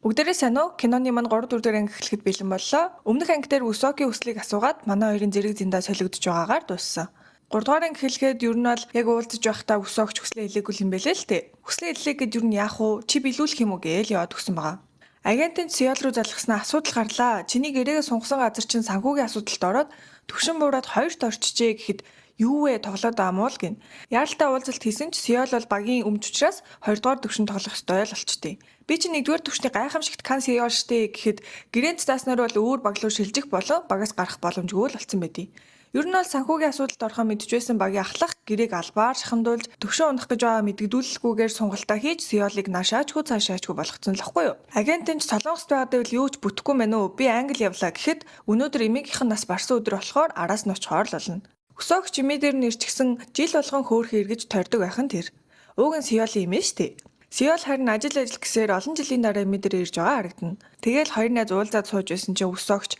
Бүгдээрээ сайн уу? Киноны маань 3 4 дугаар анги эхлэхэд бэлэн боллоо. Өмнөх анги дээр Үсогийн хүслийг асуугаад манай хоёрын зэрэг зэндаа солигдож байгаагаар дууссан. 3 дугаар анги эхлэхэд ер нь бол яг уулзаж байхдаа Үсогч хүслээ хэлээгүй юм бэлээ л дээ. Хүслээ хэллээ гэд ер нь яах вэ? Чи биелүүлэх юм уу гээл яваад өгсөн байгаа. Агентын Сеул руу залгаснаа асуудал гарлаа. Чиний гэрээгээ сунгасан газар чинь санхүүгийн асуудалд ороод төвшин буураад хоёрт орчжээ гэхэд юу вэ, тоглоод байгаа мó л гин. Яаралтай уулзалт хийсэн ч Сеул бол багийн өмч учраас 2 дугаар төвшин тоглох ёстой л болчтой. Би чинь 1 дугаар төвшний гайхамшигт Кан Сеул штэ гэхэд гэрээнд зааснаар бол өөр баг руу шилжих болон багаас гарах боломжгүй л болсон байдیں۔ Ер нь бол санхүүгийн асуудалд орохоо мэдчихсэн багийн ахлах гэрээг албаар шахамдуулж төвшин унах гэж байгаа мэдэгдүүлэлгүйгээр сунгалтаа хийж Сеулыг наашаачгүй цаашаачгүй болгоцсон л ахгүй юу. Агент нь ч Солонгост байгаа гэвэл юу ч бүтэхгүй мэн үү? Би Англи явлаа гэхэд өнөөдөр эмээгийнх нь нас барсан өдөр болохоор араас нь очихоор л болно. Өсөөгч эмээ дээр нь ирчихсэн жил болгон хөөхөн эргэж тойрдог байх нь тэр. Ууг нь Сеулийн эмээ штэ. Сеул харин ажил ажил гэсээр олон жилийн дараа эмээ дээр ирж байгаа харагдана. Тэгээл хоёр найз уулзаад сууж байсан чинь Өсөөгч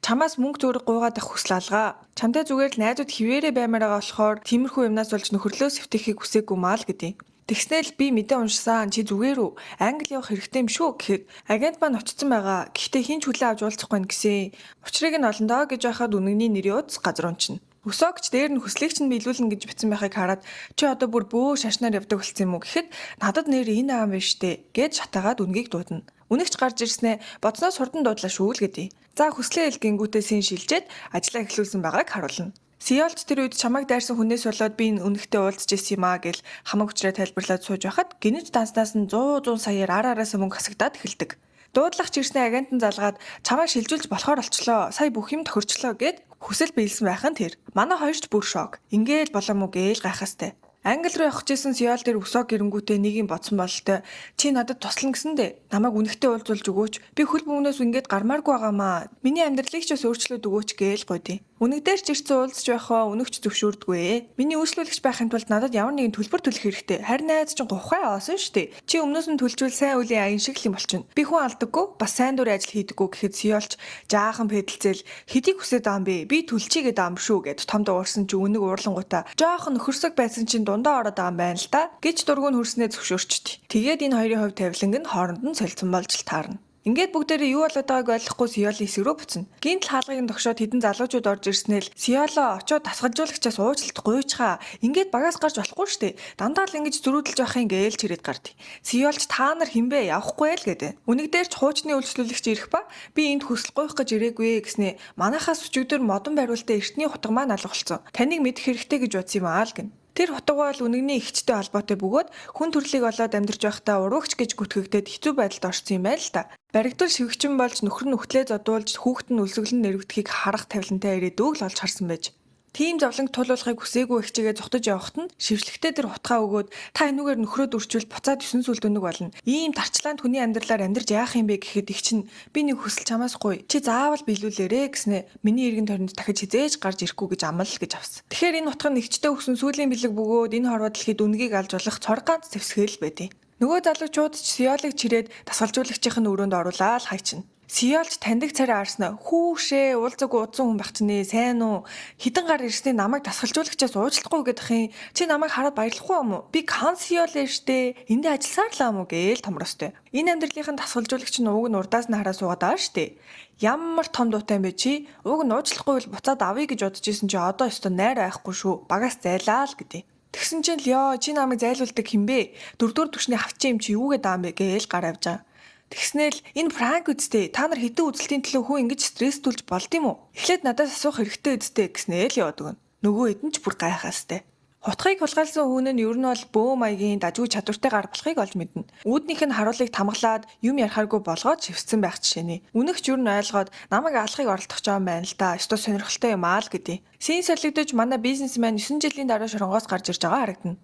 чамаас мөнгө төгрөг гуйгаад авах хүсэл алгаа. Чамтай зүгээр л найзууд хിവэрэ баймаар байгаа болохоор тиймэрхүү юмнаас болж нөхөрлөө сэвтэхийг хүсээгүй маа л гэдэг. Тэгснээл би мэдээ уншсан, чи зүгээр үү? Англи явах хэрэгтэй юм шүү гэхэд агент маань очсон байгаа. Гэхдээ хэн ч хүлээн авч уулзахгүй нь гэсэн. Учрыг нь олно доо гэж байхад үнэгний нэрийн утас газар унчна. Өсөөгч дээр нь хүслийг чинь биелүүлнэ гэж бичсэн байхыг хараад чи одоо бүр бөө шашнаар явдаг болсон юм уу гэхэд надад нэр энэ аам биш штэ гэж шатаагаад үнгийг дуудана. Үнэгч гарч ирснээ бодсноос хурдан дуудлаа шүү л гэдэг. За хүслээ хэл гингүүтээ син шилжээд ажиллаа эхлүүлсэн байгааг харуулна. Сеулч тэр үед чамайг дайрсан хүнээс болоод би энэ үнэгтэй уулзж ирсэн юм аа гэл хамаг учраа тайлбарлаад сууж байхад гинэт данснаас нь 100 100 саяар ар араасаа мөнгө хасагдаад эхэлдэг. Дуудлагч ирснээ агент нь залгаад чамайг шилжүүлж болохоор олчлоо. Сая бүх юм тохирчлоо гэд хүсэл биелсэн байх нь тэр. Манай хоёр ч бүр шок. Ингээл болоом уу гээл гайхастай. Англи руу явах гэжсэн Сеул дээр өсөө гэрэнгүүтээ нэг юм бодсон бололтой. Чи надад туслана гэсэндээ намайг үнэхтэй уулзуулж өгөөч. Би хөл бөмбөнөөс ингээд гармааргүй байгаамаа. Миний амьдралыг ч бас өөрчлөөд өгөөч гээл гуйдیں۔ Үнэг дээр ч ирсэн уулзч байхаа үнэгч зөвшөөрдгүй. Миний үйлчлүүлэгч байхын тулд надад ямар нэгэн төлбөр төлөх хэрэгтэй. Харин найз чинь гухай аваасан шүү дээ. Чи өмнөөс нь төлжүүл сайн үлийн аян шиг л юм болчихно. Би хүн алдаггүй, бас сайн дурын ажил хийдэггүй гэхэд Сеулч жаахан пэдэлцэл хэдийг хүсээд байгаа юм бэ? Би төлчий гэдэг юм шүү гэд том дуурсан чи үнэг уурлангуудаа жоохон нөхөрсөг байсан чинь дундаа ороод байгаа юм байна л да гэж дургуун хөрснөө зөвшөөрчдөг. Тэгээд энэ хоёрын хувь тавиланг нь хооронд нь солилцсон болж л таарна. Ингээд бүгдээрээ юу болоод байгааг ойлгохгүй Сеулийн хэсэг рүү буцна. Гинтл хаалгыг нь тогшоод хэдэн залуучууд орж ирснээр Сеулоо очоод дасгалжуулагчаас уучлалт гуйчхаа. Ингээд багаас гарч болохгүй штэ. Дандаа л ингэж зөрүүдлж байх юм гээл чирээд гардыг. Сеулч та нар хинбэ явахгүй л гэдэг. Үнэг дээр ч хуучны үйлчлүүлэгч ирэх ба би энд хүсэл гуйх гэж ирээгүй гэснээ манайхаас өчигдөр модон бариултаа эртний хутга маань алга болсон. Таныг мэдэх хэрэгтэй гэж бодсон юм аа л гин. Тэр хутга бол үнэгний эгчтэй холбоотой бөгөөд хүн төрлийг олоод амьдарч байхдаа уруугч гэж гүтгэгдээд хэцүү байдалд орсон юм байна л та. Баригдвал шивгчин болж нөхөр нь үхтлээ зодуулж хүүхэд нь өлсгөлн нэрвдэхийг харах тавилантай ирээдүг л олж харсан байж. Тийм зовлонг тулуулахыг хүсээгүй эгчигээ зугтаж явахад нь шившлэгтэй тэр хутгаа өгөөд та энүүгээр нөхрөө дүрчвэл буцаад 9 сүлд өнөг болно. Ийм тарчлаанд хүний амьдралаар амьдарч яах юм бэ гэхэд эгч нь би нэг хүсэл чамаас гуй. Чи заавал биелүүлээрэ гэснэ миний эргэн тойронд дахиж хизээж гарч ирэхгүй гэж амлал гэж авсан. Тэгэхээр энэ хутга нь эгчтэй өгсөн сүүлийн бэлэг бөгөөд энэ хорвоо дэлхийд үнгийг алж болох цор ганц зэвсгэл байдیں۔ Нөгөө залуучууд ч Сеулыг чирээд дасгалжуулагчийн өрөөнд оруулаад хайчна. Сеулч таньдаг царай арсна. Хүүшээ уулзаагүй удсан хүн байх чинь сайн уу? Хідэн гар ирсний намайг дасгалжуулагчаас уучлахгүй гэдэг юм. Чи намайг хараад баярлахгүй юм уу? Би Кан Сеул ээ штэ. Эндээ ажилласаар л юм уу гээл томростой. Энэ амьдралынхын дасгалжуулагч нь ууг нь урдаас нь хараа суугаад байгаа штэ. Ямар том дуутай юм бэ чи? Ууг нь уучлахгүй бол буцаад авъя гэж бодож исэн чи одоо өстө найр айхгүй шүү. Багаас зайлаа л гэдэг. Тэгсэн чинь л ёо чи намайг зайлуулдаг хинбэ? Дөрөвдүгээр түвшний хавчин юм чи юу гэдэг юм бэ гээл гар авч байгаа. Тэгснээл энэ пранк үсттэй та нар хэдэн үзэлтийн төлөө хүн ингэж стресстүүлж болд юм уу? Эхлээд надаас асуух хэрэгтэй үсттэй гэснээл яваад өгнө. Нөгөө хэд нь ч бүр гайхаастай. Хутгийг хулгайлсан хүн нь ер нь бол бөө маягийн дажгүй чадвартай гар болохыг олж мэднэ. Үүднийх нь харуулыг тамгалаад юм ярихааргүй болгоод шивсцэн байх жишээний. Үнэгч ер нь ойлгоод намайг алахыг оролдох юм байна л да. Ёстой сонирхолтой юм аа л гэдэг. Син солигдож манай бизнесмен 9 жилийн дараа шоронгоос гарч ирж байгаа харагдана.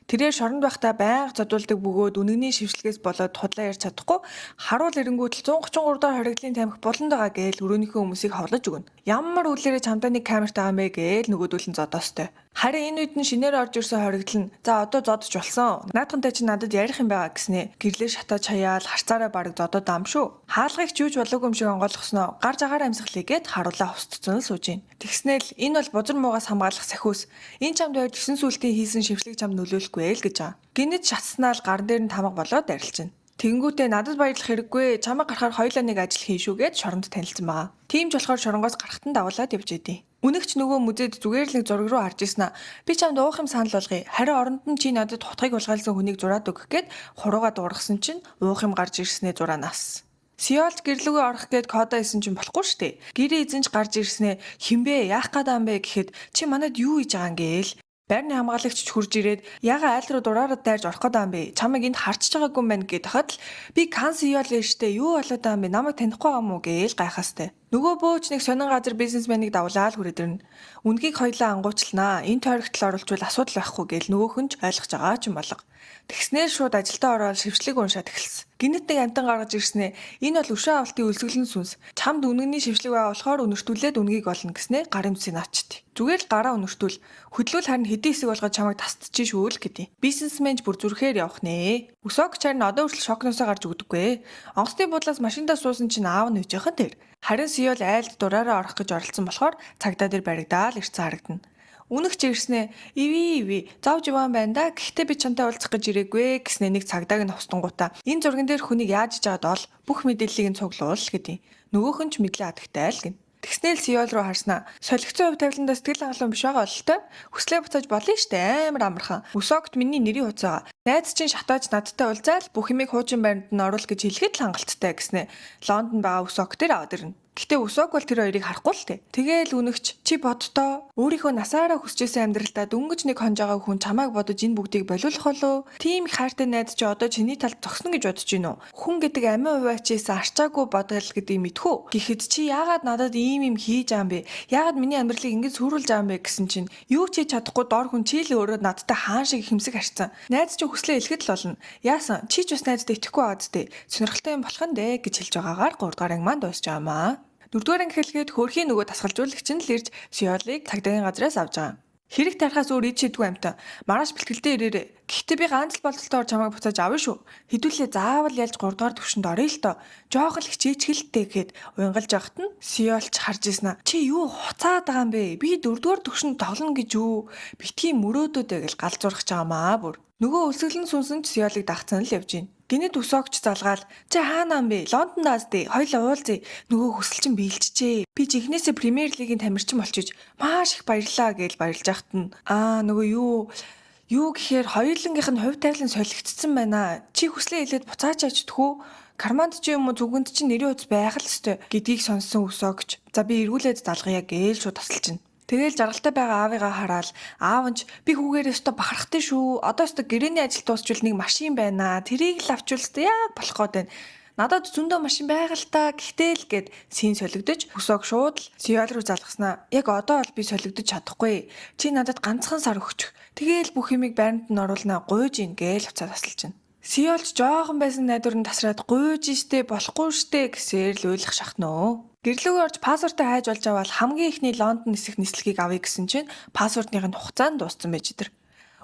Тэрээр шоронд байхдаа байнга зодуулдаг бөгөөд үнэгний шившлэгээс болоод худлаа ярьж чадахгүй харуул эренгүүтэл 133 дахь хоригдлын тамхи буланд байгаа гээл өрөөнийхөө хүмүүсийг ховлож өгнө. Ямар үлээрээ чамдаа нэг камертай байгаа юм бэ гээл нөгөөдөл нь зодоостой. Харин энэ үед нь шинээр орж ирсэн хоригдол нь за одоо зодож болсон. Наадхантай чи надад ярих юм байгаа гэснээ. Гэрлээ шатаад чаяал харцаараа бараг зодоод ам шүү. Хаалгыг ч юуж болоогүй юм шиг онгойлгосноо гар жагаар амьсгалыг гээд харуулаа хустцсан л сууж гин. Тэгснээл энэ бол бузар муугаас хамгаалах сахиус. Энэ чамд байр 9 сүлтийн хийсэн шившлэг чамд нөлөөлөхгүй ээ л гэж байгаа. Гинэт шатснаа л гар дээр нь тамга болоод арилжина. Тэгэнгүүтээ надад баярлах хэрэггүй. Чамайг гарахаар хоёулаа нэг ажил хийн шүү гээд шоронд танилцсан байгаа. Тийм ч болохоор шоронгоос гарахт нь дагуулад явж идэв. Үнэгч нөгөө музейд зүгээр л нэг зураг руу харж ирсэн аа. Би чамд уух юм санал болгоё. Харин оронд нь чи надад хутгийг улгаалсан хүнийг зураад өгөх гээд хурууга дуургасан чинь уух юм гарч ирснээ зураанаас. Сиолж гэрлүүгээ орох гээд кодо исэн чинь болохгүй шүү дээ. Гэрээ эзэнч гарч ирснээ хинбэ яах гээд юм бэ гэхэд чи манад юу хийж байгаа юм гээл. Байрны хамгаалагч ч хурж ирээд яга айл руу дураараа дайрж орох гээд юм бэ? Чамайг энд харчиж байгаагүй юм байна гэхэд хахад л би Кан Сиол штэ юу болоод байгаа юм бэ? Намайг танихгүй байгаа юм уу гээл гайхастай. Нөгөө бөөч нэг сонин газар бизнесменийг давлаа л хүрээд ирнэ. Үнгийг хоёлаа ангуучлнаа. Энэ тойрогтол оруулчвал асуудал байхгүй гээл нөгөөх нь ч ойлгож байгаа ч юм болго. Тэгснээр шууд ажилдаа ороод шившлэг уншаад эхэлсэн. Гинэт нэг амтан гаргаж ирснээ. Энэ бол өшөө авалтын өлсгөлэн сүнс. Чамд үнгэний шившлэг байгаа болохоор үнэртүүлээд үнгийг олно гэснээ гарын үсийг наачт. Зүгээр л гараа үнэртүүл. Хөдлүүл харин хэдий хэсэг болгоод чамайг тасдчих шүү л гэдэг. Бизнесмен ч бүр зүрхээр явах нэ. Өсөөгч харин одоо хүртэл шокноосоо гарч өгдөггүй. Онгоцны буудлаас машиндаа суусан чинь аав нь үжихэн тэр. Харин Сиол айлд дураараа орох гэж оролцсон болохоор цагдаа дээр баригдаал ирсэн харагдана. Үнэгч ирснээ иви иви зовж яваан байна да. Гэхдээ би чамтай уулзах гэж ирээгүй гэснээ нэг цагдааг нь хостонгуудаа. Энэ зурган дээр хүнийг яаж иж байгаад ол бүх мэдээллийг нь цуглуул гэдэг. Нөгөөх нь ч мэдлээ адагтай л гин. Тэгснээл Сиол руу харснаа. Солигдсон хувь тавиландаа сэтгэл хангалуун биш байгаа бололтой. Хүслээ буцааж болно штэ амар амархан. Өсөөгт миний нэрийн хуцаага. Найз чинь шатааж надтай уулзаал бүх юмыг хуучин байранд нь оруул гэж хэлэхэд л хангалттай гэснэ. Лондон байгаа Өсөг дээр аваад ирнэ. Гэтэ Өсөг бол тэр хоёрыг харахгүй л тээ. Тэгээл үнэгч чи боддоо өөрийнхөө насаараа хүсэжсэн амьдралдаа дөнгөж нэг хонж байгаа хүн чамайг бодож энэ бүгдийг болиулах болов? Тийм их хайртай найз чи одоо чиний талд зогсно гэж бодож гин үү? Хүн гэдэг амин хувиачээсэн арчаагүй бодгол гэдгийг мэдхүү. Гэхэд чи яагаад надад ийм юм хийж байгаа юм бэ? Яагаад миний амьдралыг ингэж сүрүүлж байгаа юм бэ гэсэн чинь юу ч хийж чадахгүй дор хүн чи л өөрөө надтай хаан шиг хэмсэг харцсан. Найз чи хүслээ хэлэхэд л болно. Яасан чи ч бас найздаа итгэхгүй байгаа зү. Сонирхолтой юм болох нь дээ гэж хэлж байгаагаар 3 дугаар анги маань дуусч байгаа маа. Дөрөвдүгээр анги хэлгээд хөөрхийн нөгөө дасгалжуулагч нь л ирж Сиолыг цагдаагийн газраас авч байгаа. Хэрэг тарихаас өөр ид шидгүй амтан. Маргааш бэлтгэлдээ ирээрэй. Гэхдээ би ганц л болцолтоор чамайг буцааж авна шүү. Хэдүүлээ заавал ялж 3 дугаар төвшөнд орё л доо. Жохон л хичээчгэлтэй гэхэд уянгалж явахт нь Сиолч харж ирсэн аа. Чи юу хуцаад байгаа юм бэ? Би 4 дугаар төвшөнд тоглоно гэж юу? Битгий мөрөөдөөдөө гэл галзуурах чаамаа бүр. Нөгөө өлсгөлэн сүнсэн ч Сиолыг дагцсан л явж гин. Гинэт өсөөгч залгаал чи хаана юм бэ? Лондонд дээ. Хоёлаа уулзъя. Нөгөө хүсэл чинь биелчихээ. Би жинхнээсээ Премьер лигийн тамирчин болчиж маш их баярлаа гэж баярлж яхад нь аа нөгөө юу гэхээр хоёулангийнх нь хувь тавилан солигдсон байна. Чи хүслээ хэлээд буцааж ачдаггүй. Карманд чи юм уу зүгэнд чи нэрийн утас байх л ёстой гэдгийг сонссон өсөөгч. За би эргүүлээд залгая гээл шууд тасалчихна. Тэгэл жаргалтай байгаа аавыгаа хараал аав нь ч би хүүгээр өстө бахархтай шүү. Одоо өстө гэрээний ажил дуусчвал нэг машин байна. Тэрийг л авчвал өстө яг болох гээд байна. Надад зөндөө машин байгаа л та. Гэхдээ л гэд син солигдож өсөөг шууд л Сиол руу залгаснаа. Яг одоо бол би солигдож чадахгүй. Чи надад ганцхан сар өгчих. Тэгээл бүх юмыг байранд нь оруулнаа гуйж ийн гээл уцаа тасалчихна. Сиолч жоохон байсан найдвар нь тасраад гуйж штэ болохгүй штэ гэсээр л уйлах шахнаа. Гэрлүүгээ орж паспортоо хайж олж аваад хамгийн ихний Лондон нисэх нислэгийг авъя гэсэн чинь паспортных нь хугацаа нь дууссан байж тэр.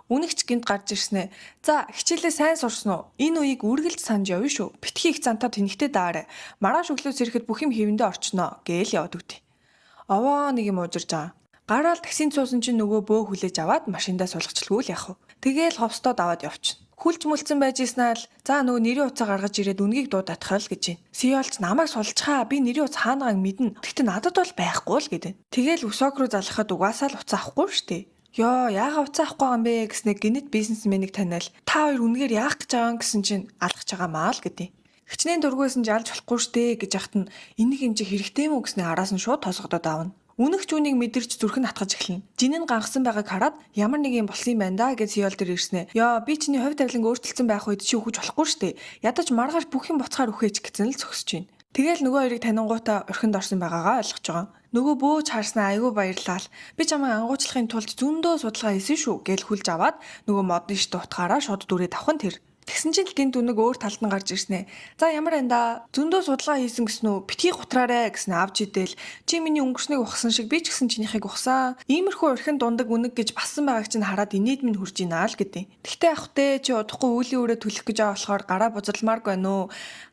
Үнэгч гинт гарч ирснээ. За хичээлээ сайн сурсан уу? Энэ үеийг үргэлж санаж явна шүү. Битгий их зантаа тэнэгтээ даарай. Маргааш өглөөс ирэхэд бүх юм хэвэндээ орчноо гээл яваад өгдөө. Овоо нэг юм уужирж байгаа. Гараал таксинд суусан чинь нөгөө бөө хүлээж аваад машиндаа суулгачлгүй л яах вэ? Тэгээл ховстоод аваад явчихна. Хүлж мүлцэн байж ийснаа л за нөгөө нэрийн утсаа гаргаж ирээд үнгийг дуудаатах л гэж байна. Сиолч намайг сулчхаа би нэрийн утас хаанагааг мэднэ. Гэхдээ надад бол байхгүй л гэдэг. Тэгээл өсөг рүү залхахад угаасаа л утсаа авахгүй шүү дээ. Йоо, яага утсаа авахгүй юм бэ гэснээр гинэт бизнесменийг таниал та хоёр үнгээр яах гэж байгаа юм гэсэн чинь алгаж байгаа маа л гэдэг. Хичнээн дургүйсэн ч алж болохгүй штэ гэж яхад нь энийг юм чи хэрэгтэй юм уу гэснээр араас нь шууд тосгодоод авна. Үнэгч үүнийг мэдэрч зүрх нь атгаж эхэлнэ. Жин нь ганхсан байгааг хараад ямар нэг юм болсон юм байна да гэж Сиол дээр ирснэ. Йоо, би чиний хувь тавиланг өөрчилсөн байх үед чи үхэж болохгүй штэ. Ядаж маргааш бүх юм буцахаар үхээч гэсэн л зогсож байна. Тэгэл нөгөө хоёрыг танингуудаа орхинд орсон байгаагаа ойлгож байгаа. Нөгөө бөөж харснаа айгүй баярлал. Би чамайг ангуучлахын тулд зөндөө судалгаа хийсэн шүү гэж хүлж аваад нөгөө модны шít утгаараа шууд дүрээ давхан тэр. Тэгсэн чинь л гинт үнэг өөр талд нь гарч ирснэ. За ямар энэ да зөндөө судалгаа хийсэн гэсэн үү? Битгий гутраарэ гэсэн авч идэл. Чи миний өнгөрснийг ухсан шиг би ч гэсэн чинийхийг ухсан. Иймэрхүү орхин дундаг үнэг гэж бассан байгааг чинь хараад инээд минь хурж ийна л гэдэг. Тэгтээ ах вэ чи удахгүй үүлийн өрөө түлэх гэж байгаа болохоор гараа бузарламааргүй байна уу?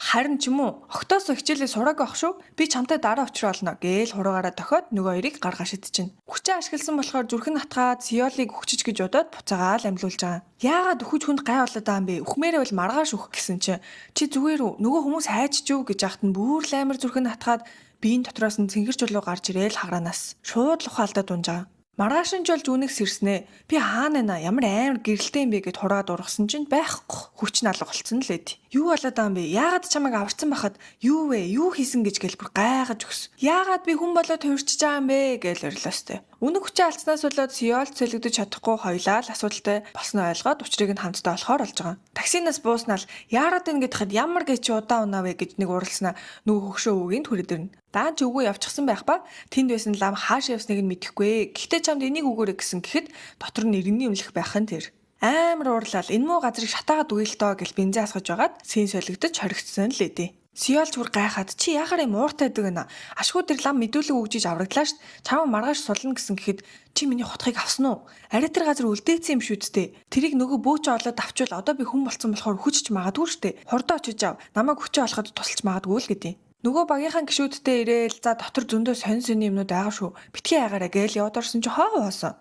Харин ч юм уу октоос хичээлээ сураагүй ах шүү. Би чамтай дараа учраа олно гээл хуруугаараа дохиод нөгөө хоёрыг гаргаа шидчихэв. Хүчээ ашигласан болохоор зүрх нь атгаад Сиолыг өгчөж гэж бодоод буцаагаал амьлуулж байгаа. Яагаад өхөж хүнд гай болоод байгаа юм бэ? Үхмээрээ бол маргааш үх гэсэн чинь чи зүгээр үү? Нөгөө хүмүүс хайчж юу гэж яхад нь бүр л амар зүрх нь хатгаад биеийн дотроос нь цэнгэр чулуу гарч ирээл хагаранаас шууд л ухаалдаад унж байгаа. Маргааш нь ч болж үнэх сэрснэ. Би хаана байна? Ямар амар гэрэлтэй юм бэ гэд хураад ургасан чинь байхгүй. Хүч нь алга болцсон л эд. Юу болоод байгаа юм бэ? Яагаад чамайг аварсан бахад юу вэ? Юу хийсэн гэж гэл бүр гайхаж өгс. Яагаад би хүн болоод хувирчиж байгаа юм бэ гээл орилоостой. Үнэг хүчээ алдснаас болоод Сиолд солигдож чадахгүй хоёлаа л асуудалтай болсноо ойлгоод учрыг нь хамтдаа олохоор болж байгаа. Таксинаас бууснаа л яарад байна гэхэд ямар гэж чи удаан унаа вэ гэж нэг уралснаа нөгөө хөгшөө өвгийн түрээд ирнэ. Даан ч үгүй явчихсан байх ба тэнд байсан лам хааш явсныг нь мэдэхгүй. Гэхдээ чамд энийг өгөөрэй гэсэн гэхэд дотор нь иргэний өмнөх байх нь тэр. Амар уурлал энэ муу газрыг шатаагаад үгүй л доо гэл бензин асгаж байгаад син солигдож хоригдсон л эдээ. Сиолч бүр гайхаад чи яхаар юм ууртай байдаг гэнэ. Ашгүй тэр лам мэдүүлэг өгж иж авраглаа шт. Чамаа маргааш сулна гэсэн гэхэд чи миний хутгийг авсан уу? Арай тэр газар үлдээсэн юм шүү дээ. Тэрийг нөгөө бөөчөө олоод авчвал одоо би хүн болцсон болохоор хүчж магадгүй штэ. Хурдан очиж ав. Намайг хүчээ олоход тусалж магадгүй л гэдэг. Нөгөө багийнхаа гишүүдтэй ирээл за дотор зөндөө сонь сонь юмнууд байгаа шүү. Битгий айгаараа гээл яваад орсон чи хоо хоосон.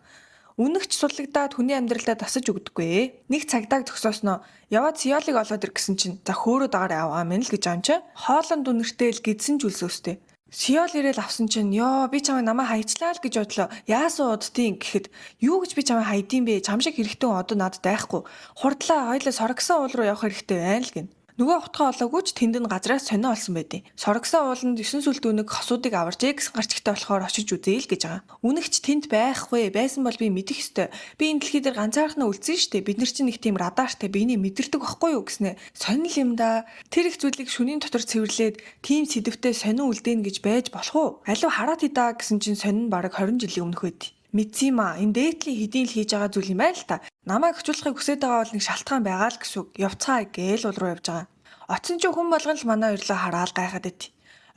Үнэгч суллагдаад хүний амьдралдаа тасаж өгдөггүй. Нэг цагдааг зогсоосноо яваад Сиолыг олоод ир гэсэн чинь за хөөрөөд агаар аваа мэн л гэж юм чи. Хоолонд үнэртэй л гидсэн ч үлсөөстэй. Сиол ирээл авсан чинь ёо би чамайг намаа хайчлаа л гэж бодлоо. Яасан уддیں гэхэд юу гэж би чамайг хайдсан бэ? Чам шиг хэрэгтэй хүн одоо надад байхгүй. Хурдлаа хоёлаа сорогсон уул руу явах хэрэгтэй байна л гин. Нөгөө утгаа олоогүй ч тэнд нь газраас сонио олсон байдیں۔ Сорогсон ууланд 9 сүлд үнэг хосуудыг аваржээ гэсэн гарчигтай болохоор очиж үзье л гэж байгаа. Үнэгч тэнд байхгүй. Байсан бол би мэдэх ёстой. Би энэ дэлхий дээр ганцаархнаа үлдсэн штэ. Бид нар чинь нэг тийм радартай биений мэдэрдэг байхгүй юу гэснэ. Сонин л юм да. Тэр их зүйлийг шүнийн дотор цэвэрлээд тийм сэдвтэй сонин үлдээн гэж байж болох уу? Алив хараад хидаа гэсэн чинь сонин бараг 20 жилийн өмнөх байд. Мэдсэн юм аа. Энэ дээдлийн хэдийн л хийж байгаа зүйл юм байна л та. Намайг очуулахыг хүсэж байгаа бол нэг шалтгаан байгаа л гэсэн үг. Явцгаа гээл уул руу явж байгаа. Оцсон чи хүн болгон л манай хоёрлоо хараал гайхаад байт.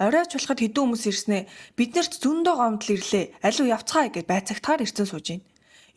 Орой чулахад хэдэн хүмүүс ирснэ. Биднэрт зөндөө гомдол ирлээ. Алив явцгаа гэд байцаагтаар ирсэн сууж байна.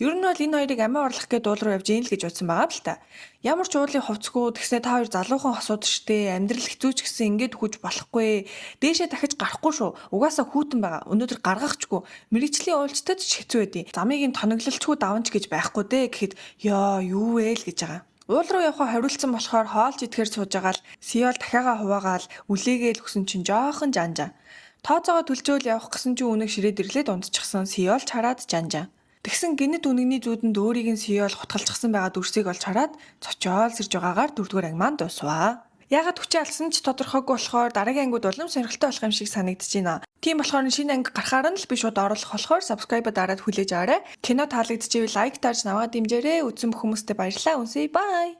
Ер нь бол энэ хоёрыг амиа орлох гээд уул руу явж ийн л гэж бодсон байгаа л та. Ямар ч уулын хувцгүй тэгснэ та хоёр залуухан хосууд штэ амьдрал хэцүү ч гэсэн ингээд хүйж болохгүй. Дээшээ дахиж гарахгүй шүү. Угаасаа хүүтэн байгаа. Өнөөдөр гаргахчгүй. Мэргэжлийн уулзтад ч хэцүү байдیں۔ Замыг нь тоноглолчгүй даванч гэж байхгүй дээ гэхэд ёо юу вэ л гэж байгаа. Уул руу явахаа хориулсан болохоор хоолж идэхээр сууж байгаа л Сиол дахиагаа хуваагаал үлээгээл өгсөн чинь жоохон жанжаа. Тооцоогоо төлжөөл явах гэсэн чинь үнэг ширээд ирлээ дундчихсан Сиолч хараад жанжаа. Тэгсэн гинэт үнэгний зүүдэнд өөрийг нь Сиол хутгалчихсан байгаа дүрсийг олж хараад цочоол сэрж байгаагаар дөрөвдүгээр анги маань дуусваа. Яагаад хүчээ алсан ч тодорхойгүй болохоор дараагийн ангиуд улам сонирхолтой болох юм шиг санагдаж байна. Тийм болохоор шинэ анги гарахаар нь л би шууд оруулах болохоор subscribe дараад хүлээж аваарай. Кино таалагдчихвэл like дарж наваа дэмжээрэй. Үзсэн бүх хүмүүстээ баярлалаа. Үнсээ bye.